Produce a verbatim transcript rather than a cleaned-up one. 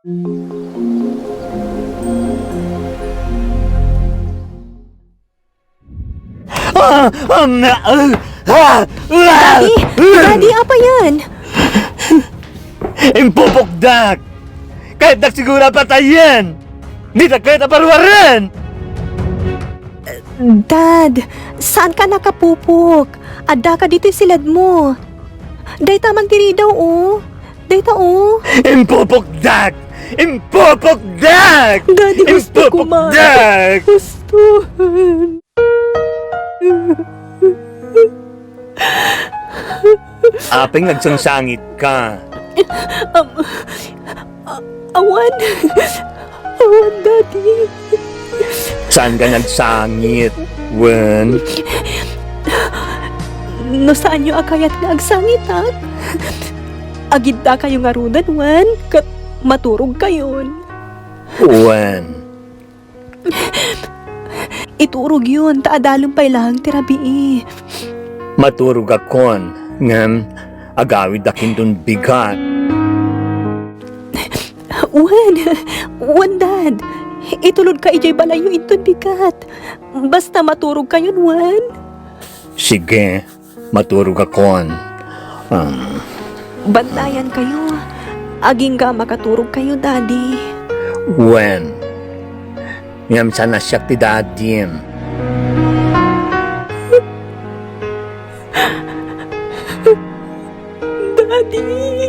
Ah! Um, ah! Ah! Ah! Daddy! Daddy, apa yan? Impupokdak! Kayatdak siguro a patayen! Dita kayat a paruaren! Dad, saan ka nakapupok? Adda ka ditoy siladmo. Dayta man ti ridaw, oh. Dayta, oh. Impupokdak! Impupokdak! Daddy, husto ko man. Impupokdak! Husto. Apay nga agsangsangitka? Am, a-, awan. Awan, Daddy. Saan ka nagsangit, wen? No saanyo a kayat nga agsangitak, agiddakayo ngaruden, wen, ket maturogkayon. Wen. Iturogyon, ta adalem pay laeng ti rabii. Maturogakon, ngem agawiddak inton bigat. Wen, wen, Dad. Itulodka idiay balayyo inton bigat. Basta maturogkayon, wen. Sige. Maturogakon. Um, Bantayankayo. Agingga a makaturogkayo, Daddy. Wen. Ngem saan a siak ti dadim. Daddy!